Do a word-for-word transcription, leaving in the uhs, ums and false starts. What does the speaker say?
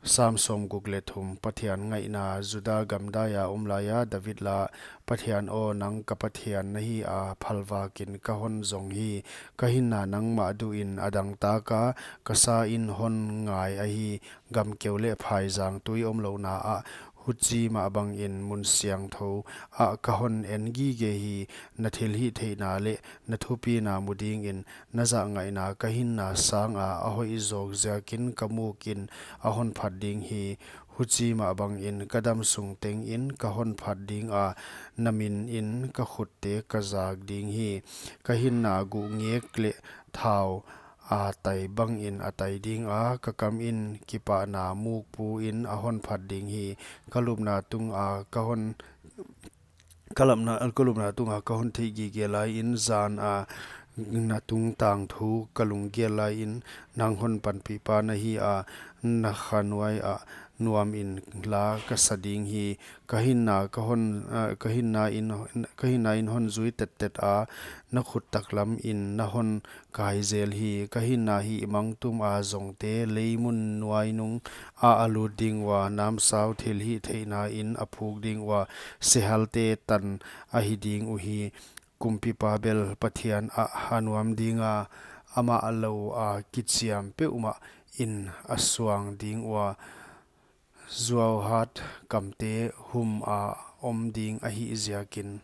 Sam sawmguk leh thum. Pathian ngaihna. Juda gamdai a om laia David la. Pathian aw, nang ka Pathian na hi a, phalvakin ka hon zong hi. Ka hinna nangmah duhin a dangtak a, ka sa in hon ngai ahi. Gamkeu leh phaizang tui omlouhna ah, huchi mah bangin mun siangthou ah ka hon en gige hi. Na thilhihtheihna leh na thupina mu dingin na zahngaihna ka hinna sanga a hoih zawk ziakin ka mukin a hon phat ding hi. Huchi mah bangin ka damsung tengin ka hon phat dinga, na minin ka khutte ka zak ding hi. Ka hinna guhngek leh thau a tai bangin a tai dinga, ka kamin kipahna mukpuin a hon phat ding hi. Ka lupna tunga ka hon ka lupna, ka lupna tunga ka hon theih gige laiin, zana na tungtang thu ka lunggel laiin, nang hon panpihpa na hi a, na khanuai ah nuamin la ka sa ding hi. Ka hinna ka hon, ah, ka hinna in, ka hinna in hon zui tettet a, na khut taklamin na hon kai zel hi. Ka hinna hihmang tuma zongte leimun nuainung ah a lut ding ua, namsau thilhihtheihna in a phuk ding ua, sehalte tan ahi ding uhi. Kumpipa bel Pathian ah a nuam dinga, amah loua kichiam peuhmah in a suang ding ua, zuauhat kamte huma om ding ahih ziakin.